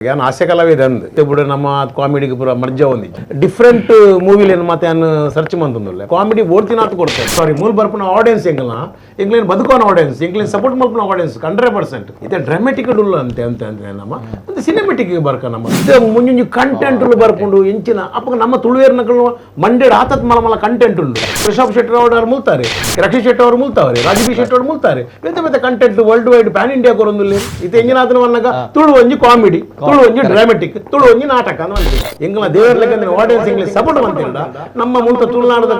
ಯಾನ್ ಹಾಸ್ಯ ಕಲಾವಿದ ಅಂದ್ ಇತ್ತೆ ನಮ್ಮ ಕಾಮಿಡಿಗೆ ಪೂರ ಮರ್ಜ ಒಂದಿ ಡಿಫ್ರೆಂಟ್ ಮೂವಿಲೇನು ಮತ್ತೆ ಯಾನ್ ಸರ್ಚ್ ಮಂತೊಂದುಲ್ಲೆ ಕಾಮಿಡಿ ಓಡ್ತಿನಾತ್ ಕೊಡ್ತಾರೆ ಸಾರಿ ಮೂಲ ಬರ್ಪುನ ಆಡಿಯನ್ಸ್ ಎಂಕಲ್ನ ಎಂಕ್ಲೇನ್ ಬದುಕೋನ ಆಡಿಯನ್ಸ್ ಎಂಕ್ಲೇನ್ ಸಪೋರ್ಟ್ ಮಲ್ಪುನ ಆಡಿಯನ್ಸ್ 100%. ಇತ್ತೆ ಡ್ರಾಮೆಟಿಕ್ ಉಲ್ಲ ಅಂತೆ ಅಂತೆ ಅಂತೆ ನಮ್ಮ ಮತ್ತೆ ಸಿನಿಮೆಟಿಕ್ ಬರ್ಕ ನಮ್ಮ ಇತ್ತೆ ಮುಂಜೊಂಜಿ ಕಂಟೆಂಟ್ ಬರ್ಪುಂಡು ಎಂಚಿನ ಅಪ್ಪಗ ನಮ್ಮ ತುಳುವೇರ್ನಕಲು ಮಂಡೇಡ್ ಆತತ್ ಮಲ ಮಲ ಕಂಟೆಂಟ್ ಉಂಡು. ರಿಷಬ್ ಶೆಟ್ಟಿ ಅವರು ಮುಲ್ತಾರೆ, ರಕ್ಷಿತ್ ಶೆಟ್ಟಿ ಅವರು ಮುಲ್ತಾವ್ರೆ, ರಾಜೀವ್ ಶೆಟ್ಟಿ ಅವರು ಮುಲ್ತಾರೆ. ಬೇತೆ ಬೇತೆ content world wide PAN India ಕೊರೊಂದುಲ್ಲೆ. ಇತ್ತೆ ಎಂಜಿನಾದನ ವನ್ನಗ ತುಳು ಒಂಜಿ ಕಾಮಿಡಿ, ತುಳು ಒಂಜಿ ಡ್ರಾಮೆಟಿಕ್, ತುಳು ಒಂಜಿ ನಾಟಕ ಅಂತ ಎಂಗ್ಲ ದೇವರ ಲೆಕ್ಕ ಆಡಿಯನ್ಸ್ ಎಂಗ್ಲ ಸಪೋರ್ಟ್ ಮಂತಿಲ್ಲ. ನಮ್ಮ ಮುಲ್ತ ತುಳುನಾಡದ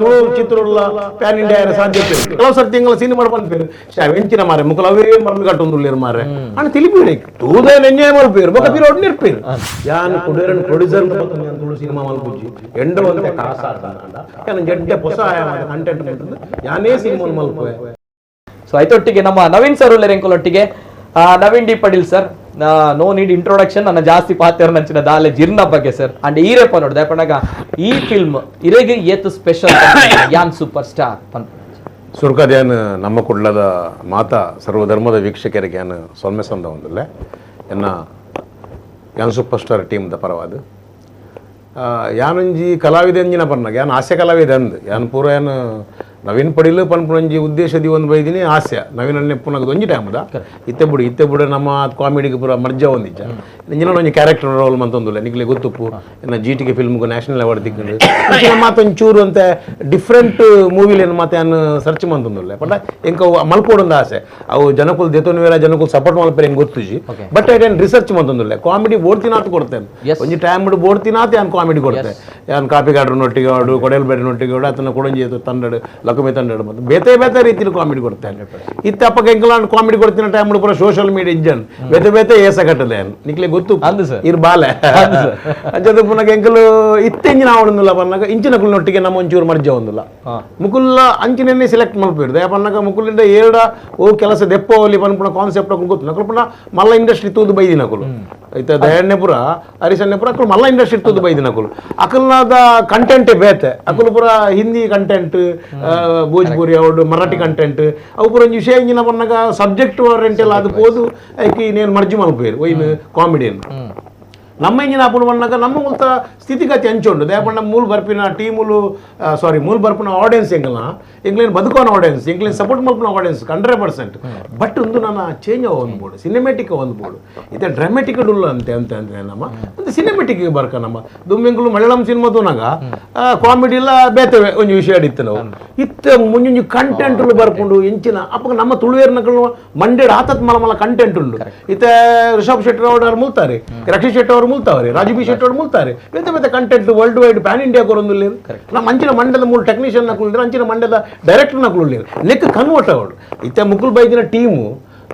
ತುಳು ಚಿತ್ರುಲ್ಲ ಪ್ಯಾನ್ ಇಂಡಿಯಾ ಸಾಧ್ಯತೆ ಉಂಟು. ಕೆಲವು ಸರ್ತಿ ಎಂಗ್ಲ ಸಿನಿಮಾ ಪನ್ಪೇರು ಎಂಚಿನ ಮಾರೆ ಮುಕುಲು ಅವೇ ಮರ್ಲು ಕಟ್ಟೊಂದುಲ್ಲೇರು ಮಾರೆ ಅಣ್ಣ ತಿಳಿಪೀಡೆ ತೂದೆ ಎಂಜಾಯ್ ಮಲ್ಪೇರು ಬೊಕ ಪಿರೋಡ್ ನಿರ್ಪೇರು. ಯಾನ್ ಕುಡೇರನ್ ಪ್ರೊಡ್ಯೂಸರ್ ಯಾನ್ ತುಳು ಸಿನಿಮಾ ಮಲ್ಪುಜಿ ಎಂಡ ಒಂತೆ ಕಾಸ ಯಾನ್ ಜಡ್ಡೆ ಹೊಸ ಕಂಟೆಂಟ್ ಮಂತದ್ದು ಯಾನೇ ಸಿನಿಮಾ ಮಲ್ಪುವೆ. ಸೊ ಐತೊಟ್ಟಿಗೆ ನಮ್ಮ ನವೀನ್ ಸರ್ ಉಲ್ಲೇರೆಂಕೊಲೊಟ್ಟಿಗೆ. Naveen D Padil sir, no need introduction. ನನ್ನ ಜಾಸ್ತಿ ಪಾತ್ರ ನಂಚಿನ ದಾಲೆ ಜಿರ್ನ ಬಗ್ಗೆ ಸರ್. ಅಂಡ್ ಈರೇಪ ನೋಡ್ದೆ ಪಂಡಗ ಈ ಫಿಲ್ಮ್ ಇರೆಗೆ ಏತ್ ಸ್ಪೆಷಲ್ ಯಾನ್ ಸೂಪರ್ ಸ್ಟಾರ್ ಪನ್? ಸುರ್ಕದ್ಯಾನ್ ನಮ್ಮ ಕುಡ್ಲದ ಮಾತಾ ಸರ್ವಧರ್ಮದ ವೀಕ್ಷಕರಿಗೆ ಯಾನ್ ಸೊನ್ನೆ ಸಂದ ಒಂದುಲ್ಲೆ ಎನ್ನ ಯಾನ್ ಸೂಪರ್ ಸ್ಟಾರ್ ಟೀಮ್ದ ಪರವಾದ. ಯಾನೊಂಜಿ ಕಲಾವಿದ ಎಂಜಿನ ಪನ್ನಾಗ ಯಾನ್ ಹಾಸ್ಯ ಕಲಾವಿದ ಅಂದ್ ಯಾನ್ ಪೂರ ಯಾನ್ ನವೀನ್ ಪಡಿಲು ಪನ್ಪುನೊಂಜಿ ಉದ್ದೇಶ ಒಂದು ಬೈದಿನಿ ಹಾಸ್ಯ ನವೀನ್ ಪುನಗದ ಒಂಜಿ ಟೈಮ್ದ ಇತ್ತೆ ಬುಡು ಇತ್ತೆ ಬುಡು ನಮ್ಮ ಕಾಮಿಡಿಗೆ ಪೂರ ಮರ್ಜ ಒಂದಿಜ್ಜ ಇಂಜಿನ ಒಂಜಿ ಕ್ಯಾರೆಕ್ಟರ್ ರೋಲ್ ಮಂತೊಂದುಲ್ಲ. ನಿಕ್ಲೆ ಗೊತ್ತುಪ್ಪು ಎನ್ನ ಜಿ ಟಿಗೆ ಫಿಲ್ಮ್ಗೆ ನ್ಯಾಷನಲ್ ಅವಾರ್ಡ್ ತಿಕ್ಕಂಡು. ಮಾತೊಂಚೂರು ಅಂತೆ ಡಿಫ್ರೆಂಟ್ ಮೂವಿಲೇನು ಮಾತೆ ಯಾನ್ ಸರ್ಚ್ ಮಂತೊಂದುಲ್ಲೆ. ಪಂಡ ಎಂಕ ಮಲ್ಪೋಡೊಂದು ಆಸೆ. ಅವು ಜನಕುಲು ದೆತೊನುವೇರ, ಜನಕುಲು ಸಪೋರ್ಟ್ ಮಲ್ಪೆರೆ ಎಂಕ್ ಗೊತ್ತುಜಿ. ಬಟ್ ಐಟನ್ ರಿಸರ್ಚ್ ಮಂತೊಂದುಲ್ಲೆ. ಕಾಮಿಡಿ ಬೋಡ್ತಿನಾತ್ ಕೊಡ್ತೇನೆ. ಒಂಜಿ ಟೈಮ್ ಬೋಡ್ತಿನಾತ್ ಯಾನ್ ಕಾಮಿಡಿ ಕೊಡ್ತೆ. ಯಾನ್ ಕಾಪಿ ಗಾಡ್ರು ನೊಟ್ಟಿಗೆ ಆಡು, ಕೊಡೆಲ್ ಬೇಡ ನೊಟ್ಟಿಗೆ ಆಡು, ಆತನ ಕೊಡಂಜಿ ತಂಡಡು ಲಕುಮೆ ತಂಡಡು ಮತ್ತು ಬೇತೆ ಬೇತೆ ರೀತಿಯಲ್ಲಿ ಕಾಮಿಡಿ ಕೊಡ್ತೇನೆ. ಇತ್ತೆ ಅಪ್ಪಗ ಎಂಕಲಾಂಡ್ ಕಾಮಿಡಿ ಕೊಡ್ತಿನ ಟೈಮ್ ಪೂರ ಸೋಷಿಯಲ್ ಮೀಡಿಯಾ ಇಜ್ಜನ್ ಬೇತೆ ಬೇತೆ ಏಸ ಕಟ್ಟದೆ ನಿಕ್ಲೆ ಗೊತ್ತು. ಅಂದು ಸರ್. ಇರ್ ಬಾಲೆ ಅಂಚದ ಪುನಗ ಎಂಕಲು ಇತ್ತೆ ಇಂಜಿನ ಆವಡೊಂದುಲ್ಲ ಪನ್ನಗ ಇಂಚಿನ ನೊಟ್ಟಿಗೆ ನಮ್ಮ ಒಂಚೂರು ಮರ್ಜ ಒಂದುಲ್ಲ. ಮುಕುಲ್ಲ ಅಂಚಿನೆನ್ನೆ ಸೆಲೆಕ್ಟ್ ಮಲ್ಪೇರು ದಯ ಪನ್ನಗ ಮುಕುಲಿಂದ ಏರಡ ಓ ಕೆಲಸ ದೆಪ್ಪೋಲಿ ಪನ್ಪುನ ಕಾನ್ಸೆಪ್ಟ್ ಅಕುಲು ಗೊತ್ತು. ನಕುಲು ಪುನ ಮಲ್ಲ ಇಂಡಸ್ಟ್ರಿ ತೂದು ಬೈದಿನಕುಲು. ಐತ ದಯಣ್ಣೆ ಪುರ ಹರಿಸಣ್ಣೆ ಪುರ ಅಕುಲು ಮಲ್ಲ ಇಂಡಸ್ಟ್ರಿ ತೂದು ಬೈದಿನಕುಲು. ಅಕಲ್ನಾದ ಕಂಟೆಂಟೇ ಬೇತೆ. ಅಕುಲು ಪುರ ಹಿಂದಿ ಕಂಟೆಂಟ್, ಭೋಜ್ಪುರಿ ಅವಡು ಮರಾಠಿ ಕಂಟೆಂಟ್ ಅವು ಪುರ ಒಂಜಿ ವಿಷಯ ಇಂಜಿನ ಪನ್ನಗ ಸಬ್ಜೆಕ್ಟ್ ಓರಿಯೆಂಟಲ್ ಅದು ಪೋದು ಐಕಿ ನೇನು ಮರ್ಜಿ ಮಲ್ಪೇರು ಒಯ್ನು ಕಾಮಿಡಿಯನ್. ನಮ್ಮ ಇಂಜಿನ ಆಪುನ ಪನ್ನಗ ನಮ್ಮ ಮುಲ್ತ ಸ್ಥಿತಿಗತಿ ಅಂಚುಂಡು. ದಯಪಂಡ ಮೂಲ ಬರ್ಪಿನ ಟೀಮುಲು ಸಾರಿ ಮೂಲ ಬರ್ಪಿನ ಆಡಿಯನ್ಸ್ ಎಂಕಲ್ನ ಎಂಕ್ಲೇನ್ ಬದುಕೋನ ಆಡಿಯನ್ಸ್ ಎಂಕ್ಲೇನ್ ಸಪೋರ್ಟ್ ಮಲ್ಪುನ ಆಡಿಯನ್ಸ್ 100%. ಬಟ್ ಒಂದು ನನ್ನ ಚೇಂಜ್ ಒಂದು ಬೋರ್ಡು ಸಿನಿಮೆಟಿಕ್ ಒಂದು ಬೋರ್ಡು ಇತ್ತೆ ಡ್ರಾಮೆಟಿಕ್ ಉಲ್ಲ ಅಂತೆ ಅಂತೆ ಅಂತೆ ನಮ್ಮ ಒಂದು ಸಿನಿಮೆಟಿಕ್ ಬರ್ಕ ನಮ್ಮ ದುಮ್ಮೆಂಕುಲು ಮಲಯಾಳಂ ಸಿನಿಮಾ ತೂನಾಗ ಕಾಮಿಡಿ ಇಲ್ಲ ಬೇತೆ ಒಂಜಿ ವಿಷಯ ಇತ್ತು ನಾವು. ಇತ್ತೆ ಮುಂಜೊಂಜಿ ಕಂಟೆಂಟ್ ಬರ್ಪುಂಡು ಎಂಚಿನ ಅಪ್ಪಗ ನಮ್ಮ ತುಳುವೇರ್ನಕಲು ಮಂಡೇಡ್ ಆತತ್ ಮಲ ಮಲ ಕಂಟೆಂಟ್ ಉಂಡು. ಇತ್ತೆ ರಿಷಬ್ ಶೆಟ್ಟಿ ಅವರು ಮುಲ್ತಾರೆ, ರಕ್ಷಿತ್ ಶೆಟ್ಟಿ ಅವರು ಮುಲ್ತಾವ್ರೆ, ರಾಜೀವ್ ಶೆಟ್ಟಿ ಅವರು ಮುಲ್ತಾರೆ. ಬೇತೆ ಬೇತೆ content world wide PAN India ಕೊರೊಂದುಲ್ಲೇರು. ನಮ್ಮ ಅಂಚಿನ ಮಂಡ್ಯದ ಮೂಲ ಟೆಕ್ನಿಷಿಯನ್ ನಕುಲು, ಅಂಚಿನ ಮಂಡ್ಯದ ಡೈರೆಕ್ಟರ್ ನಕುಲು ನೆಕ್ ಕನ್ವರ್ಟ್ ಅವಳು. ಇತ್ತೆ ಮುಕುಲ್ ಬೈದಿನ ಟೀಮು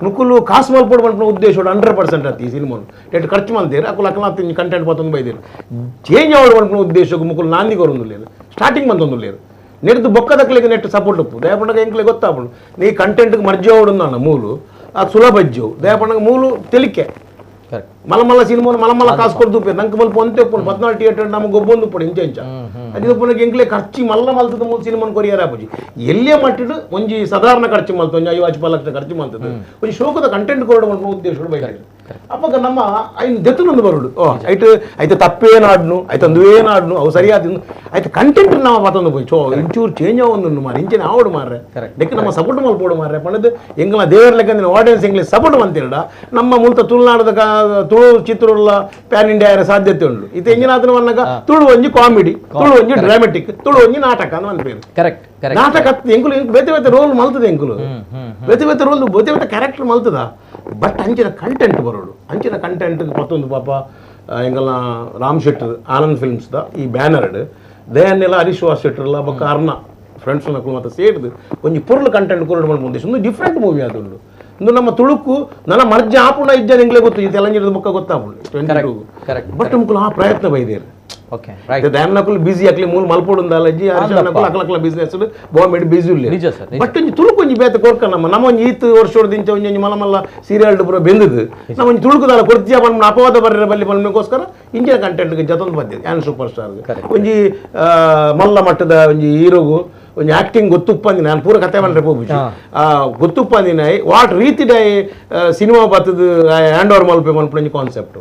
ಮುಕುಲು ಕಾಸು ಮಲ್ಪೊಡು ಪನ್ಪಿನ ಉದ್ದೇಶ 100% ಆತು. ಈ ಸಿನಿಮಾ ಎಟ್ ಖರ್ಚು ಮಲ್ತೇರು ಅಕುಲು ಅಕಲ ಕಂಟೆಂಟ್ ಪತ್ತೊಂದು ಬೈದೇರು. ಚೇಂಜ್ ಅವಳು ಪನ್ಪಿನ ಉದ್ದೇಶಕ್ಕೆ ಮುಕುಲು ನಾಂದಿ ಕೊರೊಂದುಲ್ಲೇರು, ಸ್ಟಾರ್ಟಿಂಗ್ ಬಂತೊಂದುಲ್ಲೇರು. ನೆಡ್ದು ಬೊಕ್ಕದಕ್ಲೆಗ್ ನೆಟ್ ಸಪೋರ್ಟ್ ಉಪ್ಪು. ದಯಪಂಡಗ ಎಂಕ್ಲೆ ಗೊತ್ತಾಪುಂಡು ನೀ ಕಂಟೆಂಟ್ಗೆ ಮರ್ಜಿ ಅವಡು ಮೂಲು ಅದು ಸುಲಭ ಇಜ್ಜು. ದಯಪಂಡಗ ಮೂಲು ತೆಲಿಕೆ ಮಲ ಮಲ್ಲ ಸಿನಿಮಾ ಮಲ ಮಲ್ಲ ಕಾಸು ಕೊಡ್ದು ಉಪ್ಪು ನಂಗೆ ಮಲ್ಪ ಒಂತೆ ಉಪ್ಪುಂಡು 14 ಥಿಯೇಟರ್ ನಮಗೆ ಗೊಬ್ಬೊಂದು ಉಪ್ಪುಂಡು ಇಂಚ ಇಂಚ ಅದು ಪುನಗ ಎಂಕ್ಲೆ ಖರ್ಚು ಮಲ್ಲ ಮಲ್ತದ ಮೂಲು ಸಿನಿಮಾನ ಕೊರಿಯರ್ ಆಪುಜಿ. ಎಲ್ಲೇ ಮಟ್ಟಿಡು ಒಂಜಿ ಸಾಧಾರಣ ಖರ್ಚು ಮಲ್ತು ಒಂಜಿ 50 ಲಕ್ಷ ಖರ್ಚು ಮಲ್ತದ ಒಂಜಿ ಶೋಕದ ಕಂಟೆಂಟ್ ಕೊರಡು ಮಲ್ಪುನ ಉದ್ದೇಶ ಬೈಕ್. ಅಪ್ಪಗ ನಮ್ಮ ಐನ್ ದೆತ್ತುನೊಂದು ಬರುಡು ಓ ಐಟ್ ಐತೆ ತಪ್ಪೇನಾಡ್ನು ಐತೆ ಅಂದುವೇನಾಡ್ನು ಅವು ಸರಿಯಾದ ಐತೆ ಕಂಟೆಂಟ್ ನಮ್ಮ ಪತ್ತೊಂದು ಪೋಯಿ ಚೋ ಇಂಚೂರು ಚೇಂಜ್ ಆವೊಂದು ಮಾರೆ ಇಂಚಿನ ಆವಡು ಮಾರ್ರೆ ನೆಕ್ ನಮ್ಮ ಸಪೋರ್ಟ್ ಮಲ್ಪೋಡು ಮಾರ್ರೆ ಪಂಡದು ಎಂಗ್ಲ ದೇವರ ಲೆಕ್ಕ ಆಡಿಯನ್ಸ್ ಎಂಗ್ಲ ಸಪೋರ್ಟ್ ಮಂತಿರಡ ನಮ್ಮ ಮುಲ್ತ ತುಳುನಾಡದ ತುಳು ಚಿತ್ರುಲ್ಲ ಪ್ಯಾನ್ ಇಂಡಿಯಾ ಸಾಧ್ಯತೆ ಉಂಟು. ಇತ್ತೆ ಎಂಜಿನಾದನ ವನ್ನಗ ತುಳು ಒಂಜಿ ಕಾಮಿಡಿ, ತುಳು ಒಂಜಿ ಡ್ರಾಮೆಟಿಕ್, ತುಳು ಒಂಜಿ ನಾಟಕ ಅಂತ ಪೇರು. Correct correct. ನಾಟಕ ಎಂಕುಲು ಬೇತೆ ಬೇತೆ ರೋಲ್ ಮಲ್ತದೆ. ಎಂಕುಲು ಬೇತೆ ಬೇತೆ ರೋಲ್ ಬೇತೆ ಬೇತೆ ಕ್ಯಾರೆಕ್ಟರ್ ಮಲ್ತದ. ಬಟ್ ಅಂಚಿನ ಕಂಟೆಂಟ್ ಬರೋಡು. ಅಂಚಿನ ಕಂಟೆಂಟ್ ಮತ್ತೊಂದು ಪಾಪ ಎಂಗಲ್ನ ರಾಮ್ ಶೆಟ್ಟರ್ ಆನಂದ್ ಫಿಲ್ಮ್ಸ್ದ ಈ ಬ್ಯಾನರ್ಡ್ ದಯಾನ್ನೆಲ್ಲ ಹರೀಶ್ ವಾಸ್ ಶೆಟ್ಟರ್ಲ ಬೊಕ್ಕ ಅರ್ನ ಫ್ರೆಂಡ್ಸ್ ನಕುಲು ಮತ್ತೆ ಸೇರ್ದು ಒಂಜಿ ಪೊರ್ಲು ಕಂಟೆಂಟ್ ಕೊರಡು ಮಲ್ಪುಂಡು. ಒಂದು ಡಿಫ್ರೆಂಟ್ ಮೂವಿ ಅದು. ಇಂದು ನಮ್ಮ ತುಳುಕು ನನ್ನ ಮರ್ಜಿ ಆಪುಂಡ ಇಜ್ಜ ಎಂಗ್ಲೇ ಗೊತ್ತು. ಈ ತೆಲಂಗಿರದ ಬೊಕ್ಕ ಗೊತ್ತಾಪುಂಡು 22. ಬಟ್ ಮುಕುಲು ಆ ಪ್ರಯತ್ನ ಬೈದೇರು. Okay right. ದಯಾನಕುಲು busy ಅಕ್ಲಿ ಮೂಲ ಮಲ್ಪೊಡುಂದಾಲಜ್ಜಿ ಹರ್ಷನಕುಲು ಅಕ್ಲಕ್ಲ ಬಿಸ್ನೆಸ್ ಬಾಂಬೆ ಬಿಸಿ ಉಲ್ಲೆ. ನಿಜ ಸರ್. ಬಟ್ ಒಂಜಿ ತುಳುಕು ಒಂಜಿ ಬೇತೆ ಕೊರ್ಕ ನಮ್ಮ ನಮ್ಮ ಒಂಜಿ ಈತ್ ವರ್ಷೋಡು ಇಂಚ ಒಂಜಿ ಒಂಜಿ ಮಲ್ಲ ಮಲ್ಲ ಸೀರಿಯಲ್ ಪೂರ ಬೆಂದದು ನಮ್ಮ ಒಂಜಿ ತುಳುಕುದಾಲ ಕೊರ್ತಿಯ ಪನ್ಪುನ ಅಪವಾದ ಬರ್ರೆ ಬಲ್ಲಿ ಪನ್ಪುನಕ್ಕೋಸ್ಕರ ಇಂಚಿನ ಕಂಟೆಂಟ್ ಜತೊಂದು ಬದ್ದೆ ಯಾನ್ ಸೂಪರ್ ಸ್ಟಾರ್. ಒಂಜಿ ಮಲ್ಲ ಮಟ್ಟದ ಒಂಜಿ ಹೀರೋಗು ಒಂಜಿ ಆಕ್ಟಿಂಗ್ ಗೊತ್ತುಪ್ಪಂದಿನ ನಾನು ಪೂರ ಕತೆ ಬಂದ್ರೆ ಪೋಪುಜಿ ಗೊತ್ತುಪ್ಪಂದಿನ what ರೀತಿ ಸಿನಿಮಾ ಬತ್ತದ ಹ್ಯಾಂಡ್ ಓವರ್ ಮಲ್ಪೆ ಮಲ್ಪುನ ಕಾನ್ಸೆಪ್ಟ್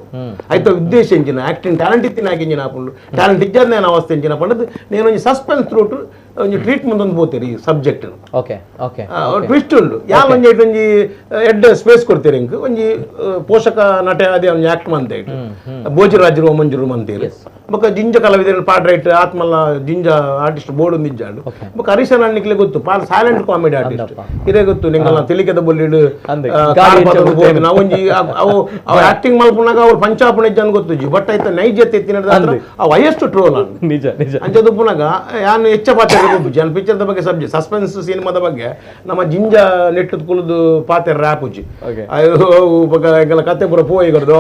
ಆಯ್ತು ಉದ್ದೇಶ ಎಂಚಿನ ಆಕ್ಟಿಂಗ್ ಟ್ಯಾಲೆಂಟ್ ಇತ್ತಿನ ಇಂಜಿನ ಹಾಕೊಂಡು ಟ್ಯಾಲೆಂಟ್ ಇಜ್ಜಾದ ನಾನು ಅವಸ್ಥೆ ಎಂಚಿನ ಪಂಡದು నేను ಒಂಜಿ ಸಸ್ಪೆನ್ಸ್ ಥ್ರೂಟ್ ಒಂಜಿ ಟ್ರೀಟ್ಮೆಂಟ್ ಒಂದು ಪೋತೀರಿ ಈ subject okay okay twist ಉಂಡು ಯಾವ ಒಂಜಿ ಐಟ್ ಒಂಜಿ ಎಡ್ಡೆ ಸ್ಪೇಸ್ ಕೊಡ್ತೀರಿ ಇಂಕ್ ಒಂಜಿ ಪೋಷಕ ನಟ ಅದೇ ಒಂಜಿ ಆಕ್ಟ್ ಮಂತೆ ಭೋಜರಾಜರು ಮಂಜುರು ಮಂತೀರಿ ಬೊಕ್ಕ ಜಿಂಜ ಕಲಾವಿದರು ಪಾಡ್ರೈಟ್ ಆತ್ಮಲ್ಲ ಜಿಂಜ ಆರ್ಟಿಸ್ಟ್ ಬೋರ್ಡ್ ಒಂದು ಇಜ್ಜಾಂಡು ಬೊಕ್ಕ ಹರೀಶನ್ ಅಣ್ಣಿಕ್ಲೆ ಗೊತ್ತು ಪಾಲ್ silent comedy artist ಇದೇ ಗೊತ್ತು ನಿಂಗೆಲ್ಲ ತಿಳಿಕೆದ ಬೊಲ್ಲಿಡು ನಾವು ಒಂಜಿ ಅವು ಆಕ್ಟಿಂಗ್ ಮಲ್ಪುನಾಗ ಅವ್ರು ಪಂಚಾಪುಣ ಇಜ್ಜಾನ್ ಗೊತ್ತು ಬಟ್ ಆಯ್ತು ನೈಜತೆ ತಿನ್ನದ ಅವು ಹೈಯೆಸ್ಟ್ ಟ್ರೋಲ್ ನಿಜ ನಿಜ ಅಂಚದುಪ್ಪುನಾಗ ಯಾನು ಹೆಚ್ಚ ಪಾತ್ರ ಜನ ಪಿಕ್ಚರ್ದ ಬಗ್ಗೆ ಸಬ್ಜೆಕ್ಟ್ ಸಸ್ಪೆನ್ಸ್ ಸಿನಿಮಾದ ಬಗ್ಗೆ ನಮ್ಮ ಜಿಂಜ ನೆಟ್ಟು ಕುಳಿದು ಪಾತ್ರ ರ್ಯಾಪುಜಿ ಎಂಗೆಲ್ಲ ಕತೆ ಪೂರ ಪೋಯಿ ಕೊಡ್ದು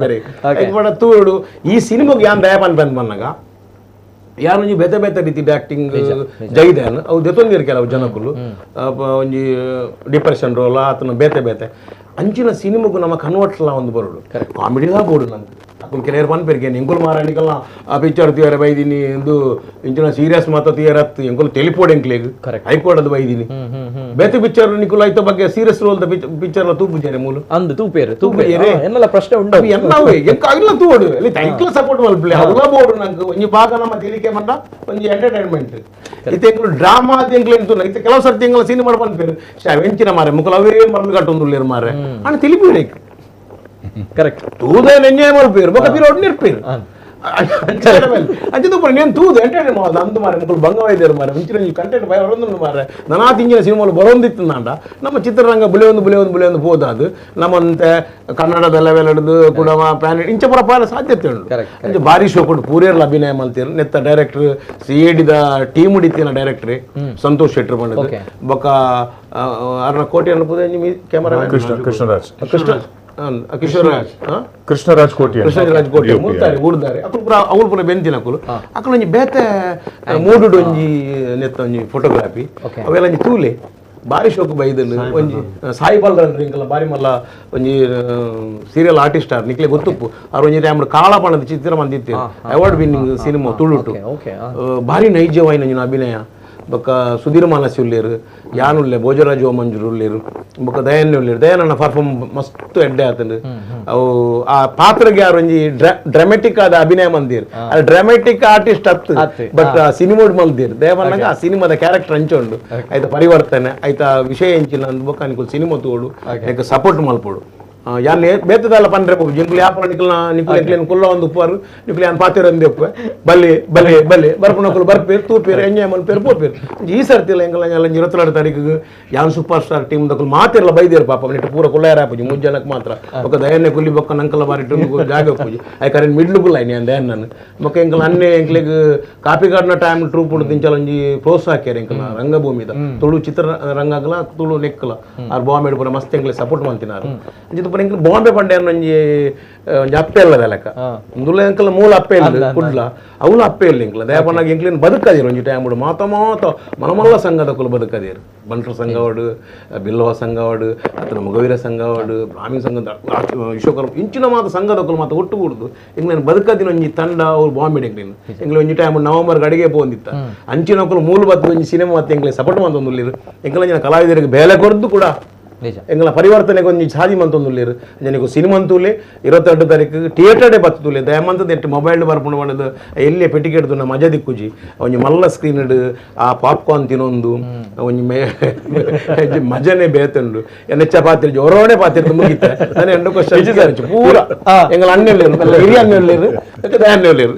ಪೇರೆ ತೂಡು ಈ ಸಿನಿಮಾಗೆ ಯಾನ್ ದಯ ಪನ್ ಪನ್ ಬಂದಾಗ ಯಾರೊಂಜಿ ಬೇತೆ ಬೇತೆ ರೀತಿ ಆಕ್ಟಿಂಗ್ ಜೈದಾನ್ ಅವು ದೆತೊಂದಿರು ಕೆಲವು ಜನಕುಲು ಒಂಜಿ ಡಿಪ್ರೆಷನ್ ರೋಲ್ ಆತನ ಬೇತೆ ಬೇತೆ ಅಂಚಿನ ಸಿನಿಮಾಗೂ ನಮ್ಮ ಕನ್ವರ್ಟ್ಲ ಒಂದು ಬರೋಡು ಕಾಮಿಡಿಲಾ ಬೋಡು ನಂಗೆ ಅಕ್ಕನ ಕೆಲವರು ಪನ್ಪೆರ್ಗೆ ಎಂಕುಲು ಮಾರಾಣಿಕಲ್ಲ ಆ ಪಿಕ್ಚರ್ ತೀಯರ ಬೈದಿನಿ ಎಂದು ಇಂಚಿನ ಸೀರಿಯಸ್ ಮಾತ ತೀಯರ ಅತ್ತು ಎಂಕುಲು ಟೆಲಿಪೋಡ್ ಎಂಕ್ಲೇಗ್ ಹೈಕೋರ್ಟ್ ಬೈದಿನಿ ಬೇತೆ ಪಿಕ್ಚರ್ ನಿಕುಲು ಐತ ಬಗ್ಗೆ serious roll picture ತೂಪುಜಾರೆ ಮೂಲು ಅಂದು ತೂಪೇರು ತೂಪೇರು ಎನ್ನಲ ಪ್ರಶ್ನೆ ಉಂಟು ಎಲ್ಲವೇ ಎಂಕಾಗಿಲ್ಲ ತೂಡು ಅಲ್ಲಿ ಐಕ್ಲ ಸಪೋರ್ಟ್ ಮಲ್ಪಲೆ ಅವುಲ ಬೋಡು ನಂಗೆ ಒಂಜಿ ಭಾಗ ನಮ್ಮ ತಿಳಿಕೆ ಮಂಡ ಒಂಜಿ ಎಂಟರ್ಟೈನ್ಮೆಂಟ್ ಇತ್ತೆ ಎಂಕುಲು ಡ್ರಾಮಾ ಎಂಕ್ಲು ಎಂತು ಇತ್ತೆ ಕೆಲವು ಸರ್ತಿ ಎಂಕಲ ಸಿನಿಮಾ ಪನ್ಪೇರು ಎಂಚಿನ ಮಾರೆ ಮುಕುಲು ಅವೇ ಮರಳು ಕಟ್ಟೊಂದುಲ್ಲೇರು ಮಾರೆ ಅಣ್ಣ ತಿಳಿಪೇರು ಕರೆಕ್ಟ್ ತೂದೇನು ಎಂಜಾಯ್ ಮಲ್ಪೇರು ಬೊಕ ಪಿರ ಒಡ್ನಿರ್ಪೇರು ಅಂಚೆ ತೂಪುರ నేను ತೂದು ಎಂಟರ್ಟೈನ್ ಮಾಡೋದು ಅಂದು ಮಾರೆ ಮುಕುಲು ಬಂಗವಾಯ್ದೇರು ಮಾರೆ ಮುಂಚಿನ ಕಂಟೆಂಟ್ ಭಯ ಬರೊಂದು ಮಾರೆ ನಾನಾ ತಿಂಜಿನ ಸಿನಿಮಾಲು ಬರೊಂದಿತ್ತು ನಮ್ಮ ಚಿತ್ರರಂಗ ಬುಲೆಯೊಂದು ಬುಲೆಯೊಂದು ಬುಲೆಯೊಂದು ಹೋದಾದು ನಮ್ಮಂತೆ ಕನ್ನಡದ ಲೆವೆಲ್ ಹಿಡಿದು ಕುಡಮ ಪ್ಯಾನ್ ಇಂಚ ಪುರ ಪಾಲ ಸಾಧ್ಯತೆ ಉಂಟು ಅಂಚೆ ಭಾರಿ ಶೋ ಕೊಟ್ಟು ಪೂರೇರ್ಲ ಅಭಿನಯ ಮಲ್ತೀರು ನೆತ್ತ ಡೈರೆಕ್ಟರ್ ಸಿ ಎಡಿದ ಟೀಮ್ ಹಿಡಿತಿನ ಡೈರೆಕ್ಟ್ರಿ ಸಂತೋಷ್ ಶೆಟ್ಟರ್ ಬಂದದ್ದು ಬೊಕ್ಕ ಅರ್ನ ಕೋಟೆ ಅನ್ಬೋದು ಕ್ಯಾಮರಾ ಕೃಷ್ಣರಾಜ್ ಕೃಷ್ಣ ಕಿಶೋರ್ರಾಜ್ ಕೃಷ್ಣರಾಜ್ ಕೋಟೆ ಕೃಷ್ಣರಾಜ್ ಕೋಟೆ ಮುಲ್ತಾರೆ ಊರ್ದಾರೆ ಅಕುಲು ಪೂರ ಅವ್ಲು ಪೂರ ಬೆಂತಿನ ಅಕುಲು ಅಕುಲು ಒಂಜಿ ಬೇತೆ ಮೂಡುಡು ಒಂಜಿ ನೆತ್ತ ಒಂಜಿ ಫೋಟೋಗ್ರಫಿ ಅವೆಲ್ಲ ಒಂಜಿ ತೂಲೆ ಬಾರಿ ಶೋಕು ಬೈದನು ಒಂಜಿ ಸಾಯಿ ಬಲ್ರನ್ ಇಂಕಲ ಬಾರಿ ಮಲ್ಲ ಒಂಜಿ serial artist R ನಿಕ್ಲೆ ಗೊತ್ತುಪ್ಪು ಅವ್ರು ಒಂಜಿ ಟೈಮ್ ಕಾಳಪಣದ ಚಿತ್ರ ಮಂದಿತ್ತು award winning cinema ತುಳುಟು ಭಾರಿ ನೈಜವಾಯಿನ ಒಂಜಿನ ಅಭಿನಯ ಬೊಕ್ಕ ಸುಧೀರ್ ಮಾನಸಿ ಉಲ್ಲೇರು ಯಾನುಲ್ಲೆ ಭೋಜರಾಜ್ ಓಮಂಜೂರು ಉಲ್ಲೇರು ಬೊಕ್ಕ ದಯಾನ್ಯ ಉಲ್ಲೇರು ದಯಾನಣ್ಣ ಪರ್ಫಾರ್ಮ್ ಮಸ್ತ್ ಎಡ್ಡೆ ಆತಂಡು ಅವು ಆ ಪಾತ್ರಗೆ ಯಾರು ಒಂಜಿ ಡ್ರಾಮೆಟಿಕ್ ಆದ ಅಭಿನಯ ಮಂದಿರ್ ಆ ಡ್ರಾಮೆಟಿಕ್ ಆರ್ಟಿಸ್ಟ್ ಅತ್ತು ಬಟ್ ಆ ಸಿನಿಮೋಡ್ ಮಲ್ದಿರ್ ದಯವನ್ನಾಗ ಆ ಸಿನಿಮಾದ ಕ್ಯಾರೆಕ್ಟರ್ ಅಂಚುಂಡು ಆಯ್ತಾ ಪರಿವರ್ತನೆ ಆಯ್ತಾ ವಿಷಯ ಎಂಚಿನ ಅಂದ್ ಬೊಕ್ಕ ಅನಿಕುಲು ಸಿನಿಮಾ ತೋಡು ಯಾಕೆ ಸಪೋರ್ಟ್ ಮಲ್ಪೋಡು ಯಾನ್ ಬೇತದಲ್ಲ ಪಂಡ್ರೆ ಪೋಪು ಜಿಂಕುಲು ಯಾಪಲ ನಿಕುಲ್ನ ನಿಕುಲು ಎಂಕ್ಲೇನ್ ಕುಲ್ಲ ಒಂದು ಉಪ್ಪರು ನಿಕುಲು ಯಾನ್ ಪಾತಿರ ಒಂದು ಉಪ್ಪು ಬಲ್ಲೆ ಬಲ್ಲೆ ಬಲ್ಲೆ ಬರ್ಪುನಕುಲು ಬರ್ಪೇರು ತೂಪೇರು ಎಂಜಾಯ್ ಮಲ್ಪೇರು ಪೋಪೇರು ಈ ಸರ್ತಿಲ್ಲ ಎಂಕಲ 22 ತಾರೀಕಿಗೆ ಯಾನ್ super star team ದಕುಲು ಮಾತಿರಲ್ಲ ಬೈದೇರು ಪಾಪ ನೆಟ್ಟು ಪೂರ ಕುಲ್ಲ ಯಾಪುಜಿ 3 ಜನಕ್ಕೆ ಮಾತ್ರ ಬೊಕ್ಕ ದಯನ್ನೆ ಕುಲ್ಲಿ ಬೊಕ್ಕ ನಂಕಲ ಬಾರಿ ಜಾಗ ಉಪ್ಪುಜಿ I ಕರೆನ್ ಮಿಡ್ಲು ಕುಲ್ಲ ಐನಿ ದಯನ್ ಬೊಕ್ಕ ಎಂಕಲ ಅನ್ನೆ ಎಂಕ್ಲೆಗ್ ಕಾಪಿಗಾಡ್ನ ಟೈಮ್ ಟ್ರೂಪ್ ಉಂಡು ತಿಂಚಲ ಒಂಜಿ ಪ್ರೋತ್ಸಾಹ ಹಾಕ್ಯಾರ ಎಂಕಲ ರಂಗಭೂಮಿದ ತುಳು ಚಿತ್ರರಂಗಲ ತುಳು ನೆಕ್ಕಲ ಆರ್ ಬಾಂಬೆ ಪೂರ ಮಸ್ತ್ ಎಂಕ್ಲೆ ಸಪೋರ್ಟ್ ಮಾಡ್ತಿನಾರು ಎಂಕ್ಲು ಬಾಂಬೆ ಪಂಡೆ ಒಂಜಿ ಒಂಜಿ ಅಪ್ಪೆ ಇಲ್ಲದ ಲೆಕ್ಕ ಇಂದುಲ ಎಂಕಲ ಮೂಲ ಅಪ್ಪೆ ಇಲ್ಲ ಕುಡ್ಲ ಅವಳು ಅಪ್ಪೆ ಇಲ್ಲ ಎಂಕ್ಲ ದಯಪಣ್ಣಾಗ ಎಂಕ್ಲೇನು ಬದುಕದಿರು ಒಂಜಿ ಟೈಮ್ ಮಾತ ಮಾತ ಮನಮಲ್ಲ ಸಂಘದ ಕುಲು ಬದುಕದಿರು ಬಂಟ್ರ ಸಂಘವಾಡು ಬಿಲ್ಲವ ಸಂಘವಾಡು ಅತನ ಮೊಗವೀರ ಸಂಘವಾಡು ಬ್ರಾಹ್ಮಣ ಸಂಘದ ವಿಶ್ವಕರ್ಮ ಇಂಚಿನ ಮಾತ ಸಂಘದ ಕುಲು ಮಾತ ಒಟ್ಟು ಕೂಡುದು ಎಂಕ್ಲೇನು ಬದುಕದಿನ ಒಂಜಿ ತಂಡ ಅವ್ರು ಬಾಂಬೆ ಎಂಕ್ಲೇನು ಎಂಕ್ಲೆ ಒಂಜಿ ಟೈಮ್ ನವಂಬರ್ ಅಡಿಗೆ ಪೋಂದಿತ್ತ ಅಂಚಿನ ಕುಲು ಮೂಲ ಬತ್ತು ಒಂಜಿ ಸಿನಿಮಾ ಮತ್ತೆ ಎಂಕ್ಲೆ ಸಪೋರ್ಟ್ ಮಂತೊಂದುಲ್ಲಿರು ಎಂಕ್ಲ ಕಲಾವಿದರಿಗೆ ಬೇಲೆ ಕೊರದು ಕೂಡ ಎಂಗಳ ಪರಿವರ್ತನೆಗೆ ಒಂಜಿ ಸಾದಿ ಮಂತೊಂದುಲ್ಲೇರು ಜನಕ್ಕೆ ಸಿನಿಮಾ ಅಂತೂಲೆ 22 ತಾರೀಕು ಥಿಯೇಟರ್ಡೇ ಬತ್ತುಲೆ ದಯಮಂತದ ಎಟ್ಟು ಮೊಬೈಲ್ ಬರ್ಪುಂಡು ಮಾಡೋದು ಎಲ್ಲೇ ಪೆಟ್ಟಿಗೆ ಹಿಡ್ದು ಮಜಾ ದಿಕ್ಕುಜಿ ಒಂಜಿ ಮಲ್ಲ ಸ್ಕ್ರೀನ್ ಇಡು ಆ ಪಾಪ್ಕಾರ್ನ್ ತಿನ್ನೊಂದು ಒಂಜಿ ಮಜನೆ ಬೇತುಂಡು ಎನ್ನೆಚ್ಚ ಪಾತ್ರೆ ಒರೋಣೆ ಪಾತ್ರೆ ಮುಗಿತ ನಾನು ಎಂಟು ಕ್ವಶನ್ ಪೂರ ಎಂಗಳ ಅಣ್ಣೆಲ್ಲೇರು ಹಿರಿಯ ಅಣ್ಣೆಲ್ಲೇರು ದಯಾನ್ನೆಲ್ಲೇರು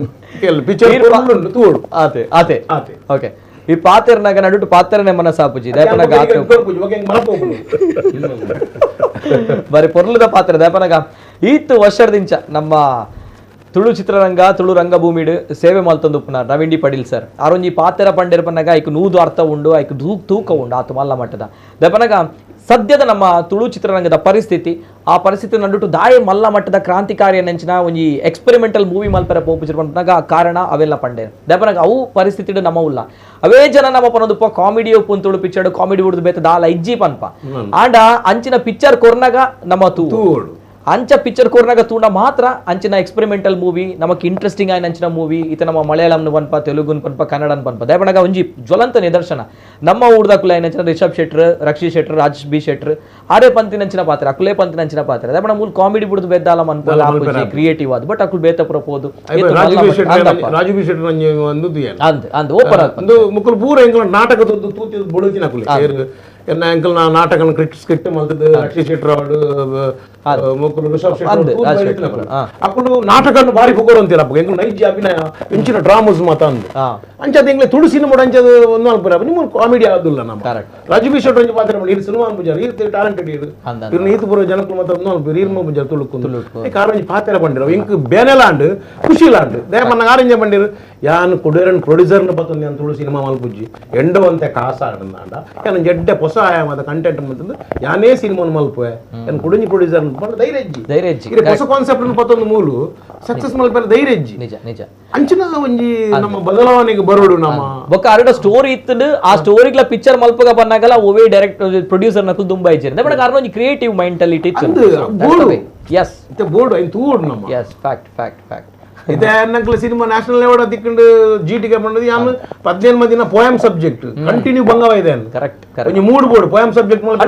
ಪಿಕ್ಚರ್ ತೂಡು ಆತೆ ಆತೆ ಆತೆ ಓಕೆ ಈ ಪಾತೆರ್ನಾಗ ನಡುಟು ಪಾತೆರನೆ ಮನಸ್ಸಾಪುಜಿ ದಯಪನಗ ಬರೀ ಪೊರ್ಲದ ಪಾತ್ರ ದಯಪನಗ ಈತ್ ವರ್ಷದಿಂಚ ನಮ್ಮ ತುಳು ಚಿತ್ರರಂಗ ತುಳು ರಂಗಭೂಮಿಡು ಸೇವೆ ಮಲ್ತೊಂದು ಉಪ್ಪುನ ನವೀನ್ ಡಿ ಪಡೀಲ್ ಸರ್ ಆರೊಂಜಿ ಪಾತೆರ ಪಂಡೆರ್ಪನಗ ಐಕ್ ನೂದು ಅರ್ಥ ಉಂಡು ಐಕ್ ತೂಕ ಉಂಡು ಆತು ಮಲ್ಲ ಮಟ್ಟದ ದಯಪನಗ ಸದ್ಯದ ನಮ್ಮ ತುಳು ಚಿತ್ರರಂಗದ ಪರಿಸ್ಥಿತಿ ಆ ಪರಿಸ್ಥಿತಿ ನಡುಟು ದಾಯ ಮಲ್ಲ ಮಟ್ಟದ ಕ್ರಾಂತಿಕಾರಿ ನೆಂಚಿನ ಒಂಜಿ ಎಕ್ಸ್ಪೆರಿಮೆಂಟಲ್ ಮೂವಿ ಮಲ್ಪರ ಪೋಪುಜಿರ್ ಪಂಪನಾಗ ಕಾರಣ ಅವೆಲ್ಲ ಪಂಡೆ ದಯಪನಗ ಅವು ಪರಿಸ್ಥಿತಿ ನಮ್ಮ ಉಲ್ಲ ಅವೇ ಜನ ನಮ್ಮ ಪನೊಂದು ಕಾಮಿಡಿ ಉಪ್ಪು ತುಳು ಪಿಕ್ಚರ್ ಕಾಮಿಡಿ ಉಡ್ದು ಬೇತ ದಾಲ ಇಜ್ಜಿ ಪನ್ಪ ಆಂಡ ಅಂಚಿನ ಪಿಕ್ಚರ್ ಕೊರ್ನಾಗ ನಮ್ಮ ತೂಡು ಅಂಚ ಪಿಕ್ಚರ್ ಕೋರ್ನಾಗ ತೂಂಡ ಮಾತ್ರ ಅಂಚಿನ ಎಕ್ಸ್ಪೆರಿಮೆಂಟಲ್ ಮೂವಿ ನಮಕ್ ಇಂಟ್ರೆಸ್ಟಿಂಗ್ ಆಯ್ನ ಅಂಚಿನ ಮೂವಿ ಇತ ನಮ್ಮ ಮಲಯಾಳಂನ ಪನ್ಪ ತೆಲುಗುನ್ ಪನ್ಪ ಕನ್ನಡನ್ ಪನ್ಪ ದಯಪಣಗ ಒಂಜಿ ಜ್ವಲಂತ ನಿದರ್ಶನ ನಮ್ಮ ಊರ್ದಕುಲ ಏನಂಚಿನ ರಿಷಬ್ ಶೆಟ್ರ್ ರಕ್ಷಿತ್ ಶೆಟ್ರ್ ರಾಜ್ ಬಿ ಶೆಟ್ರ್ ಆರೇ ಪಂತಿನಂಚಿನ ಪಾತ್ರ ಅಕುಲೇ ಪಂತಿನಂಚಿನ ಪಾತ್ರ ದಯಪಣ ಮೂಲ ಕಾಮಿಡಿ ಬಿಡುದು ಬೆದ್ದಾಲ ಮನ್ಪ ಕ್ರಿಯೇಟಿವ್ ಅದು ಬಟ್ ಅಕುಲ್ ಬೇತ ಪ್ರಪೋದು ರಾಜು ಬಿ ಶೆಟ್ರ್ ಅಂದ್ ಓಪನ್ ಅಂದು ಮುಕುಲ್ ಪೂರ ಎಂಕಲ ನಾಟಕ ತೂತಿ ಬುಡುತಿನ ಅಕುಲೆ ಎನ್ನ ಅಂಕಲ್ ನಾ ನಾಟಕ ಸ್ಕ್ರಿಪ್ಟ್ ಮಲ್ತದ್ದು ರಕ್ಷಿತ್ ಶೆಟ್ರ್ ಅವಡು ಮುಕುಲ್ ರಿಷಬ್ ಶೆಟ್ರ್ ಅಕುಲು ನಾಟಕ ಬಾರಿ ಪುಗೋರು ಅಂತೀರ ಅಪ್ಪ ಎಂಕಲ್ ನೈಜ ಅಭಿನಯ ಇಂಚಿನ ಡ್ರಾಮಸ್ ಮಾತ ಅಂದು ಅಂಚದ ಎಂಗ್ಲೆ ತುಳು ಸಿನಿಮಾ ಅಂಚದ ಒಂದು ಅಲ್ಪ ನಿಮ್ಮ ಕಾಮಿಡಿ ಆದುಲ್ಲ ನಮ್ಮ ರಾಜು ಬಿ ಶೆಟ್ರ್ ಒಂಜಿ ಪಾತ್ರ ಮಾಡಿ ಸಿನಿಮಾ ಅನ್ಪುಜಾರ ಈ ಟ್ಯಾಲೆಂಟೆಡ್ ಇರು ಇವ್ರು ಈತ ಪೂರ ಜನಕ್ಕೂ ಮಾತ್ರ ಒಂದು ಅಲ್ಪ ಈರ್ಮ ಪೂಜಾರ ತುಳುಕು ಕಾರಣ ಪಾತ್ರ ಬಂದಿರೋ ಇಂಕ್ ಬೇನೆಲಾಂಡ್ ಖುಷಿಲಾಂಡ್ ದಯಮನ್ನ ಆರೆಂಜ ಬಂದಿರು ಯಾನ್ ಕೊಡೇರನ್ ಪ್ರೊಡ್ಯೂಸರ್ನ ಬತ್ತೊಂದು ಯಾನ್ ತುಳು ಸಿನಿಮಾ ಮಲ್ಪುಜ್ಜಿ ಎಂಡವಂತೆ ಕಾಸ ಆಡಂದಾಂಡ ಯಾನ್ ಜಡ್ಡೆ ಹೊಸ ಆಯಾಮದ ಕಂಟೆಂಟ್ ಮಂತಂದು ಯಾನೇ ಸಿನಿಮಾನ್ ಮಲ್ಪುವೆ ಯಾನ್ ಕುಡಿಂಜಿ ಪ್ರೊಡ್ಯೂಸರ್ ಧೈರ್ಯ ಧೈರ್ಯ ಹೊಸ ಕಾನ್ಸೆಪ್ಟ್ ಪತ್ತೊಂದು ಮೂಲು ಸಕ್ಸಸ್ ಮಲ್ಪೆಲ್ಲ ಧೈರ್ಯ ನಿಜ ನಿಜ ಅಂಚಿನ ಒಂಜಿ ನಮ್ಮ ಬದಲಾವಣೆಗೆ ಬರೋಡು ನಮ್ಮ ಬೊಕ್ಕ ಅರಡ ಸ್ಟೋರಿ ಇತ್ತು ಆ ಸ್ಟೋರಿಗ್ಲ ಪಿಕ್ಚರ್ ಮಲ್ಪಗ ಬಂದಾಗಲ ಓವೇ ಡೈರೆಕ್ಟ್ ಪ್ರೊಡ್ಯೂಸರ್ ನಕು ದುಂಬ ಇಜ್ಜಿರ ಬಟ್ ಕಾರಣ ಒಂಜಿ ಕ್ರಿಯೇಟಿವ್ ಮೆಂಟಾಲಿಟಿ ಇತ್ತು. ಎಸ್ ಬೋರ್ಡ್ ಐನ್ ತೂಡು ನಮ್ಮ. S fact fact fact ಇದೇ ಅನ್ನಕ್ಲ cinema national award ತಿಕ್ಕೊಂಡು G T ಬಂದದ್ದು ಯಾನು 15 ಮಂದಿನ poem subject continue ಬಂಗವ ಇದೆ. ಕರೆಕ್ಟ್ ಕರೆಕ್ಟ್ ಒಂಜಿ ಮೂಡ್ board poem subject ಮೂಲಕ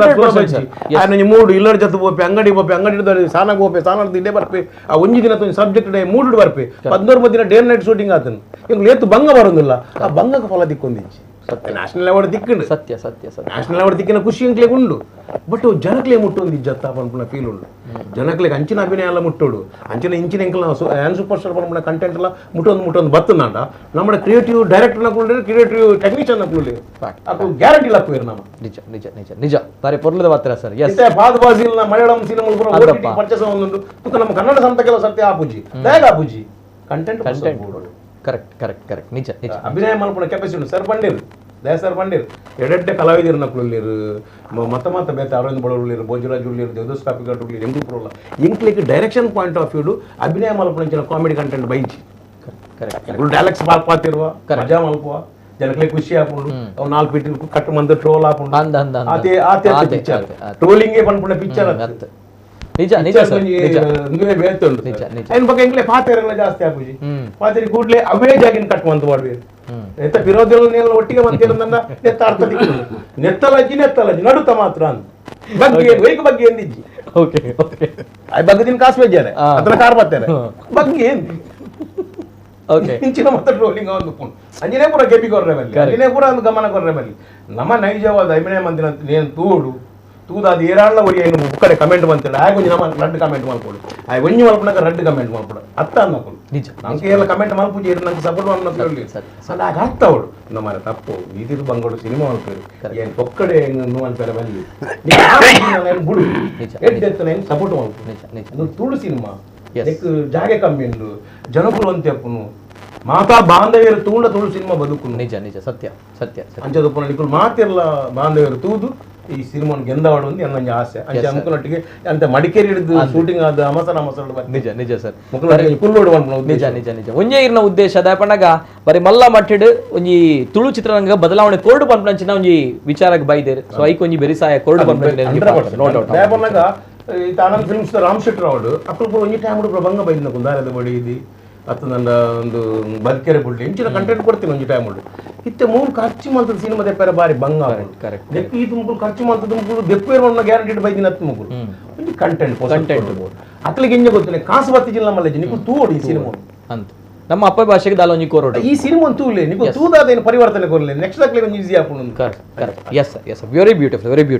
ಮೂಡ್ ಇಲ್ಲರ ಜೊತೆ ಬೋಪೆ ಅಂಗಡಿ ಬೋಪೆ ಅಂಗಡಿ ಸಾನಾಗ ಬೋಪೆ ಸಾನ ಇಲ್ಲೇ ಬರ್ಪೆ ಆ ಒಂಜಿ ದಿನ ಒಂಜಿ ಸಬ್ಜೆಕ್ಟ್ ಡೇ ಮೂಡ್ ಬರ್ಪೆ 16 ದಿನ day night shooting ಆತನು ಇಂಗ್ಲ ಏತು ಬಂಗ ಬರೋದಿಲ್ಲ ಆ ಬಂಗಕ್ಕೆ ಫಲ ದಿಕ್ಕೊಂದಿಜ್ಜಿ. ನ್ಯಾಷನಲ್ ಅವಾರ್ಡ್ ತಿಕ್ಕಂಡು ಸತ್ಯ ಸತ್ಯ ಸತ್ಯ ನ್ಯಾಷನಲ್ ಅವಾರ್ಡ್ ತಿಕ್ಕಿನ ಖುಷಿ ಅಂಕ್ಲೆ ಉಂಡು ಬಟ್ ಜನಕ್ಲೆ ಮುಟ್ಟೊಂದು ಇಜ್ಜತ್ತ ಪನ್ಪುನ ಫೀಲ್ ಉಂಡು. ಜನಕ್ಲೆಗ್ ಅಂಚಿನ ಅಭಿನಯ ಎಲ್ಲ ಮುಟ್ಟೋಡು ಅಂಚಿನ ಇಂಚಿನ ಎಂಕಲ್ನ an super star ಪನ್ಪುನ content ಎಲ್ಲ ಮುಟ್ಟೊಂದು ಮುಟ್ಟೊಂದು ಬತ್ತಂದಾಂಡ ನಮ್ಮ ಕ್ರಿಯೇಟಿವ್ ಡೈರೆಕ್ಟರ್ ನಕುಲು ಕ್ರಿಯೇಟಿವ್ ಟೆಕ್ನಿಷಿಯನ್ ನಕುಲು ಅಕು ಗ್ಯಾರಂಟಿ ಲಕ್ಕುವೇರು ನಮ್ಮ. ನಿಜ ನಿಜ ನಿಜ ನಿಜ ಬಾರಿ ಪೊರ್ಲದ ಮಾತ್ರ ಸರ್. ಎಸ್ ಇತ್ತೆ ಫಾದ್ ಬಾಜಿಲ್ನ ಮಲಯಾಳಂ ಸಿನಿಮಾ ಪೂರ ಓಟಿಟಿ ಪರ್ಚೇಸ್ ಒಂದುಂಡು ತುಕ ನಮ್ಮ ಕನ್ನಡ ಸಂತಕೆಲ್ಲ ಸತ್ಯ ಆಪುಜಿ ದಾಯಗ ಆಪುಜಿ content content correct correct correct ನಿಜ ನಿಜ ಅಭಿನಯ ಮಲ್ಪುನ ಕೆಪಾಸಿಟಿ ಉಂಡು ಸರ್ ಬಂಡೇರು ದಯ ಸರ್ ಬಂಡೇರು ಎಡೆಡ್ಡೆ ಕಲಾವಿದರು ನಕುಲುಳ್ಳೇರು ಮತ್ತ ಮತ್ತ ಬೇತೆ ಅರವಿಂದ್ ಬಡವರು ಭೋಜರಾಜ್ ಉಳ್ಳೇರು ದೇವದಾಸ್ ಕಾಪಿಘಾಟ್ ಉಳ್ಳೇರು ಎಂಕುಲು ಪೂರಲ್ಲ ಎಂಕ್ಲೆಗ್ direction point of view ಅಭಿನಯ ಮಲ್ಪುನಂಚಿನ ಕಾಮಿಡಿ ಕಂಟೆಂಟ್ ಬೈಜಿ. ಕರೆಕ್ಟ್ ಎಂಕುಲು ಡೈಲಾಗ್ಸ್ ಪಾತಿರುವ ಮಜಾ ಮಲ್ಪುವ ಜನಕ್ಲೆ ಖುಷಿ ಆಪುಂಡು ಅವು 4 ಫೀಟ್ ಕಟ್ಟು ಮಂದ ಟ್ರೋಲ್ ಆಪುಂಡು ಆತೆ ಆತೆ ಪಿಕ್ಚರ್ ಟ್ರೋಲಿಂಗೇ ಪನ್ಪುನ ಪಿಕ್ಚರ್ ಅತ್ತೆ. ನಿಜ ನಿಜ ಸರ್ ನಿಜ ನಿಜ ನಿಜ ಐನ್ ಬಗ್ಗೆ ಎಂಕ್ಲೆ ಪಾತೆರೆಲ್ಲ ಜಾಸ್ತಿ ಆಪುಜಿ ಪಾತೆರಿ ಕೂಡ್ಲೆ ಅವೇ ಜಾಗಿನ ಕಟ್ಟುವಂತ ಮಾಡ್ಬೇಕು ನೆತ್ತ ವಿರೋಧಿಗಳ ಒಟ್ಟಿಗೆ ಮಂತೇರಂದ ನೆತ್ತ ಅರ್ಥ ದಿಕ್ಕು ನೆತ್ತಲಜ್ಜಿ ನೆತ್ತಲಜ್ಜಿ ನಡುತ್ತ ಮಾತ್ರ ಅಂತ ಬಗ್ಗೆ ವೈಕ್ ಬಗ್ಗೆ ಎಂದಿಜ್ಜಿ. ಓಕೆ ಓಕೆ I ಬಗ್ಗೆ ದಿನ ಕಾಸು ಬೇಜಾರೆ ಅದನ್ನ ಕಾರ್ ಬರ್ತಾರೆ ಬಗ್ಗೆ ಏನು ಓಕೆ ಇಂಚಿನ ಮಾತ್ರ ಟ್ರೋಲಿಂಗ್ ಒಂದು ಅಂಜನೇ ಪೂರ ಕೆಪಿ ಕೊರ್ರೆ ಬಲ್ಲಿ ಅಂಜನೇ ಪೂರ ಒಂದು ಗಮನ ಕೊರ್ರೆ ಬಲ್ಲಿ ನಮ್ಮ ನೈಜವಾದ ಅಭಿನಯ ಮಂದಿನ ನೇನು ತೂಡು ತೂದಾದ ಏರಾಳ ಒರಿ ಏನು ಕಡೆ ಕಮೆಂಟ್ ಬಂತೇಳಿ ಆಗ ಒಂಜಿ ನಮ್ಮ ರಡ್ಡು ಕಮೆಂಟ್ ಮಲ್ಪೊಡು ಆಯ್ ಒಂಜಿ ಮಲ್ಪುನಗ ರಡ್ಡು ಕಮೆಂಟ್ ಮಲ್ಪೊಡು ಅತ್ತ ಅನ್ನಕುಲು ನಿಜ ನಂಗೆ ಎಲ್ಲ ಕಮೆಂಟ್ ಮಲ್ಪುಜಿ ನಂಗೆ ಸಪೋರ್ಟ್ ಮಲ್ಪು ಅಲ್ಲ ಆಗ ಅರ್ಥ ಅವಳು ನಮ್ಮ ತಪ್ಪು ಇದಿರು ಬಂಗೋಡು ಸಿನಿಮಾ ಮಲ್ಪೇರು ಏನು ಒಕ್ಕಡೆ ಹೆಂಗ್ ಅನ್ಪೇರೆ ಬಲ್ಲಿ ಬಿಡು ಎಡ್ಡೆತ್ತನ ಏನು ಸಪೋರ್ಟ್ ಮಲ್ಪು ನಿಜ ನಿಜ ಅದು ತುಳು ಸಿನಿಮಾ ಜಾಗೆ ಕಮ್ಮಿ ಉಂಡು ಜನಕುಲು ಅಂತೆಪ್ಪುನು ಮಾತಾ ಬಾಂಧವ್ಯರು ತೂಂಡ ತುಳು ಸಿನಿಮಾ ಬದುಕು. ನಿಜ ನಿಜ ಸತ್ಯ ಸತ್ಯ ಅಂಚದ ಪುನಃ ನಿಕುಲು ಮಾತಿರಲ್ಲ ಬಾಂಧವ್ಯರು ತೂದು ಈ ಸಿನಿಮಾನ ಗೆಂದವಾಡು ಒಂದು ನನ್ನ ಆಸೆ ಅಂಚೆ ಅಂಕುನೊಟ್ಟಿಗೆ ಅಂತ ಮಡಿಕೇರಿ ಹಿಡಿದು ಶೂಟಿಂಗ್ ಆದ ಅಮಸರ ಅಮಸರ. ನಿಜ ನಿಜ ಸರ್ ಕುಲ್ಲೋಡು ನಿಜ ನಿಜ ನಿಜ ಒಂಜೇ ಇರ್ನ ಉದ್ದೇಶ ದಾಯಪಣ್ಣಗ ಬರೀ ಮಲ್ಲ ಮಟ್ಟಿಡ್ ಒಂಜಿ ತುಳು ಚಿತ್ರರಂಗ ಬದಲಾವಣೆ ಕೋರ್ಡು ಪಂಪನಂಚಿನ ಒಂಜಿ ವಿಚಾರಕ್ಕೆ ಬೈದೇರು ಸೊ ಐಕ್ ಒಂಜಿ ಬೆರಿಸಾಯ ಕೋರ್ಡು ಪಂಪನ ದಾಯಪಣ್ಣಗ ಈತ ಆನಂದ್ ಫಿಲ್ಮ್ಸ್ ರಾಮ್ ಶೆಟ್ಟರ್ ಅವಡು ಅಕ್ಕಳು ಪೂರ ಒಂಜಿ ಟೈಮ್ ಪೂರ ಬಂಗ ಬೈದಿನ ಕುಂದಾರದ ಬಡಿ ಇದು ಅತ್ತ ನನ್ನ ಒಂದು ಬದುಕೆರೆ ಬುಡ್ಲಿ ಇಂಚಿನ ಕಂಟೆಂಟ್ ಕೊಡ್ತೀನಿ ಒಂಜಿ ಟೈಮ್ ಉಂಡು ಇತ್ತೆ ಮೂರು ಖರ್ಚು ಮಾಡ್ತದೆ ಸಿನಿಮಾ ದೆಪ್ಪರೆ ಬಾರಿ ಬಂಗ ಕರೆಕ್ಟ್ ದೆಪ್ಪು ಈತ ಮುಗುಲು ಖರ್ಚು ಮಾಡ್ತದೆ ಮುಗುಲು ದೆಪ್ಪು ಏರ್ ಗ್ಯಾರಂಟಿಡ್ ಬೈದಿನ ಹತ್ತು ಮುಗುಲು ಒಂಜಿ ಕಂಟೆಂಟ್ ಕಂಟೆಂಟ್ ಅತ್ಲಿಗೆ ಇಂಜ ಗೊತ್ತಿಲ್ಲ ಕಾಸು ಬತ್ತಿ ಜಿಲ್ಲಾ ಮಲ್ಲೆಜಿ ನಿಕು ತೂಡು ಈ ಸಿನಿಮಾ ಅಂತ ನಮ್ಮ ಅಪ್ಪ ಭಾಷೆಗೆ ದಾಲ ಒಂಜಿ ಕೋರೋಡು ಈ ಸಿನಿಮಾ ತೂಲೆ ನಿಕು ತೂದಾದ ಏನು ಪರಿವರ್ತನೆ ಕೊರಲೆ ನೆಕ್ಸ್ಟ್ ದಾಖಲೆ ಒಂಜಿ ಈಸಿ ಆಪುಂಡು. Correct correct yes sir yes very beautiful very beautiful.